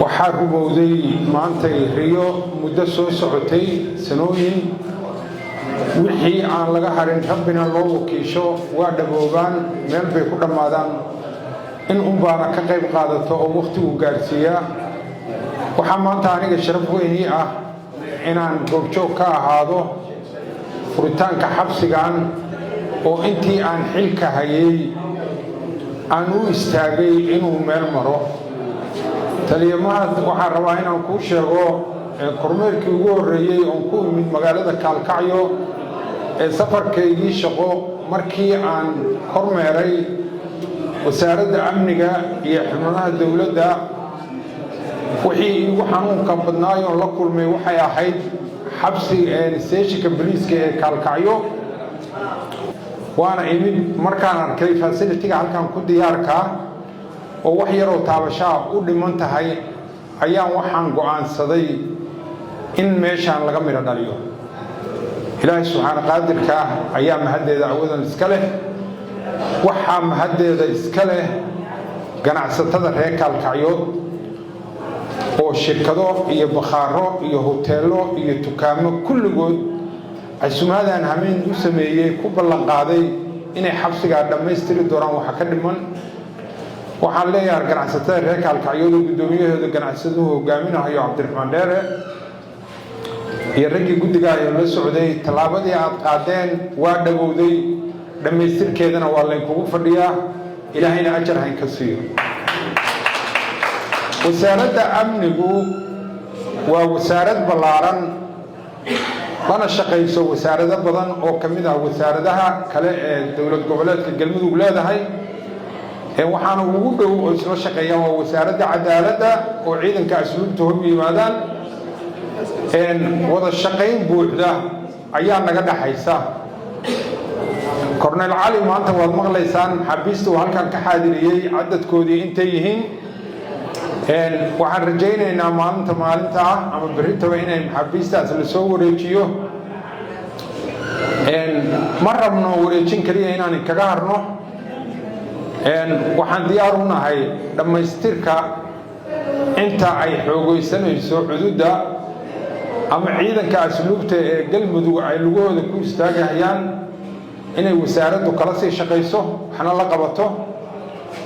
Waxaa rumowday maantay riyo muddo soo socotay sanooyin. Wixii aan laga harin, Rabbina loo wakiisho, waa dhaboobaan, meel bay ku dhammaadaan. In unbaana ka qayb qaadato oo wakhtigu gaarsiiyaa. Waxaa maanta aniga sharaf weyn ii ah inaan goobjoog ka ahaado furitaanka xabsigan oo intii aan xilka hayay aan u istaagay inuu meel maro. Taliya Mahad, waxaan rabaa inaan kuu sheego kormeerkii ugu horreeyey oon ku imid magaalada Kaalkacyo ee safarkaygii shaqo, markii aan kormeeray Wasaaradda Amniga iyo xubnaha dowladda, wixii iigu xanuunka badnaayoon la kulmay waxay ahayd xabsi station-ka boliiska ee Kaalkacyo. Waana imid markaan arkay facility-ga halkan ku diyaarkaa oo wax yaroo taabashaa u dhiman tahay, ayaan waxaan go'aansaday in meeshaan laga midho dhaliyo. Ilaahay subxaana qaadirka ah ayaa mahaddeeda awadan iska leh. Waxaa mahaddeeda iska leh ganacsatada reer Kaalkacyood oo shirkado iyo bakhaaro iyo hoteello iyo dukaamo kulligood casumaadaan hameen u sameeyey ku ballanqaaday inay xabsigaa dhammaystiri doonaan waxa ka dhiman. Waxaan leeyahay ganacsatada reer Kaalkacyood oo guddoomiyahooda ganacsaduhu hogaaminahayo Cabdiraxmaan Dheere iyo raggii guddiga la socday, tallaabadii aad qaadeen waa dhowowday, dhammaystirkeedana waa laynkugu fadhiyaa. Ilaahayna ajar hayn ka siiyo. Wasaaradda Amnigu waa wasaarad ballaaran, lana shaqayso wasaarado badan oo ka mid ah wasaaradaha kale ee dowlad goboleedka Galmudug leedahay. Waxaana ugu dhow oo isla shaqeeyaan waa Wasaaradda Cadaaladda oo ciidanka asluubta hor yimaadaan. Wada shaqayn buuxda ayaa naga dhaxaysa. Korneyl Cali, maanta waad maqlaysaan maxaabiista uu halkan ka xaadiriyey cadadkoodii intay yihiin. Waxaan rajaynaynaa maalinta ah ama berritaba inay maxaabiistaas la soo wareejiyo. Ma rabno wareejin keliya inaan kaga harno. Waxaan diyaar u nahay dhammaystirka inta ay xoogeysanayso cududda ama ciidanka asluubta ee Galmudug ay lugahooda ku istaagahayaan inay wasaaraddu kala sii shaqayso, waxna la qabato,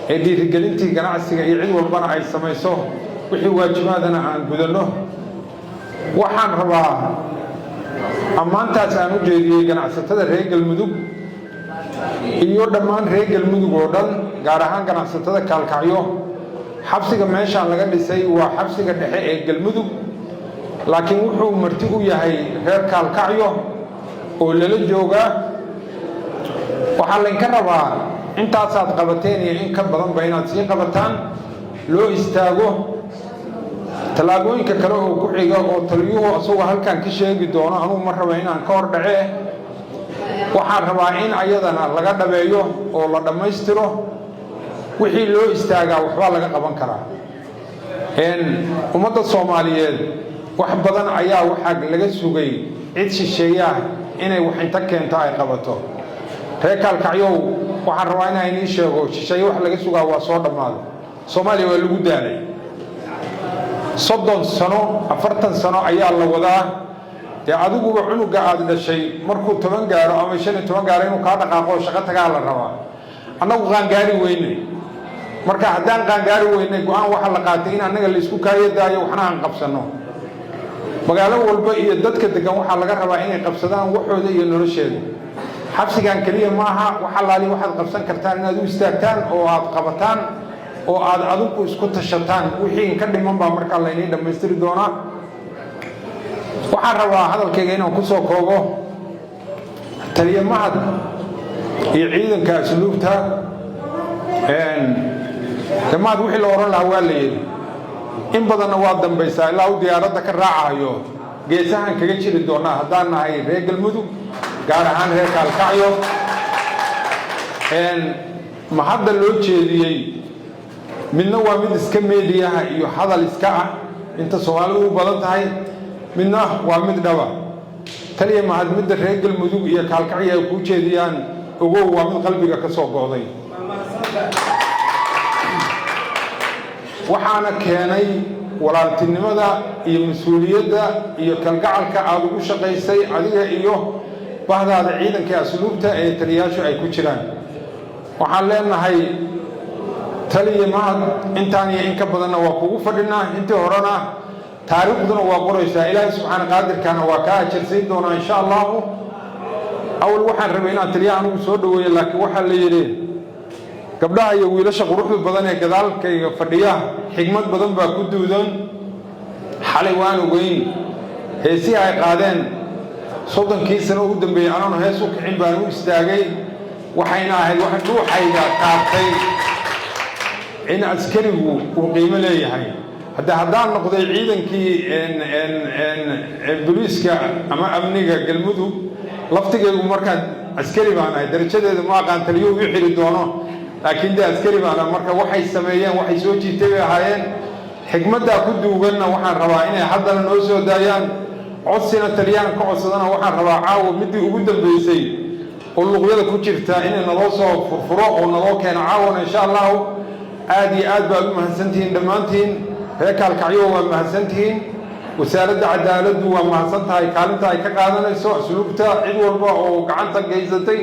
ee dhiirigelintii ganacsiga iyo cid walbana ay samayso, wixii waajibaadana aan gudanno. Waxaan rabaa ammaantaas aan u jeediyey ganacsatada reer Galmudug iyo dhammaan reer Galmudug oo dhan, gaar ahaan ganacsatada Kaalkacyo. Xabsiga meeshaan laga dhisay waa xabsiga dhexe ee Galmudug, laakiin wuxuu marti u yahay reer Kaalkacyo oo lala joogaa. Waxaa laynka rabaa intaasaad qabateen iyo in ka badanba inaad sii qabataan, loo istaago tallaabooyinka kale oo ku xiga oo taliyuhu asagoo halkan ka sheegi doono. Anugu ma raba inaan ka hor dhacee. Waxaan rabaa in ayadana laga dhabeeyo oo la dhammaystiro. Wixii loo istaagaa waxbaa laga qaban karaa. Ummadda Soomaaliyeed wax badan ayaa waxaa laga sugay cid shisheeyaah inay wax inta keento ay qabato. Reer Kaalkacyow, waxaan rabaa inaan inii sheego, shisheeye wax laga sugaa waa soo dhammaaday. Soomaaliya waa lagu daalay. 30 sano, 40 sano ayaa la wadaa. Dee adiguba cunuga aad dhashay markuu 10 gaaro ama 15 gaaro inuu kaa dhaqaaqo oo shaqo tagaa la rabaa. Annagu qaangaari weynay. Marka haddaan qaangaari weynay, go'aan waxaa la qaatay in annaga laysku kaayadaayo, waxna aan qabsanno. Magaalo walba iyo dadka degan waxaa laga rabaa inay qabsadaan waxooda iyo nolosheeda. Xabsigan keliya maaha. Wax allaali waxaad qabsan kartaan inaad u istaagtaan oo aad qabataan oo aad adinku isku tashataan. Wixii inka dhiman baa markaa laynii dhammaystiri doonaa. Waxaan rabaa hadalkayga inaan ku soo koobo: taliya Mahad iyo ciidanka asluubta, de Mahad wixii la odhan lahaa waa la yidhi, in badanna waa dambaysaa. Ilaa uu diyaaradda ka raacayo geesahan kaga jiri doonaa haddaan nahay reer Galmudug, gaar ahaan reer Kaalkacyo. Ma hadda loo jeediyey midna waa mid iska meediyaha iyo hadal iska ah inta Soomaalidu u badan tahay, midna waa mid dhaba. Taliya Mahad, midda reer Galmudug iyo Kaalkacyo ay kuu jeediyaan, ogow, waa mid qalbiga ka soo go'day. Waxaana keenay Walaaltinimada iyo mas-uuliyadda iyo kalgacalka aada ugu shaqaysay adiga iyo bahdaada ciidanka asluubta ee taliyayaashu ay ku jiraan, waxaan leenahay, taliya Mahad, intaan iyo in ka badanna waa kugu fadhinaa. Intii horena taariikhduna waa qoraysaa, Ilaahay subxaana qaadirkana waa kaa ajarsiin doonaa, insha Allahu. Awal waxaan rabay inaan taliyaha anugu soo dhaweeyo, laakiin waxaa la yidhi gabdhaha iyo wiilasha quruxda badan ee gadaalkayga fadhiya xigmad badan baa ku duudan. Xalay waan ogeyn heesihii ay qaadeen. 30kii sano ugu dambeeyey anoon hees u kicin baan u istaagay. Waxayna ahayd wax dhuuxayga taabtay in askarigu uu qiimo leeyahay. Hadda haddaan noqday ciidankii booliiska ama amniga Galmudug laftigaygu, markaan askari baan ahay. Darajadeeda ma aqaan taliyuhu ii xiri doono, laakiin dee askari baan ahay. Marka waxay sameeyeen waxay soo jiitay bay ahaayeen. Xigmaddaa ku duuganna waxaan rabaa inay haddana noo soo daayaan. Codsina taliyahan ka codsadana waxaan rabaa caawa middii ugu dambeysay oo luqyada ku jirta inay naloo soo furfuro oo naloo keeno caawana, insha Allahu. Aad iyo aad baad u mahadsantihiin dhammaantiin. Reer Kaalkacyo waa mahadsantihiin. Wasaaradda Cadaaladdu waa mahadsan tahay kaalinta ay ka qaadanayso asluubta. Cid walba oo gacanta geysatay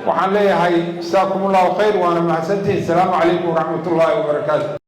waxaan leeyahay jasaakum Allahu khayr, waana mahadsantihiin. Asalaamu calaykum waraxmat ullaahi wabarakaatu.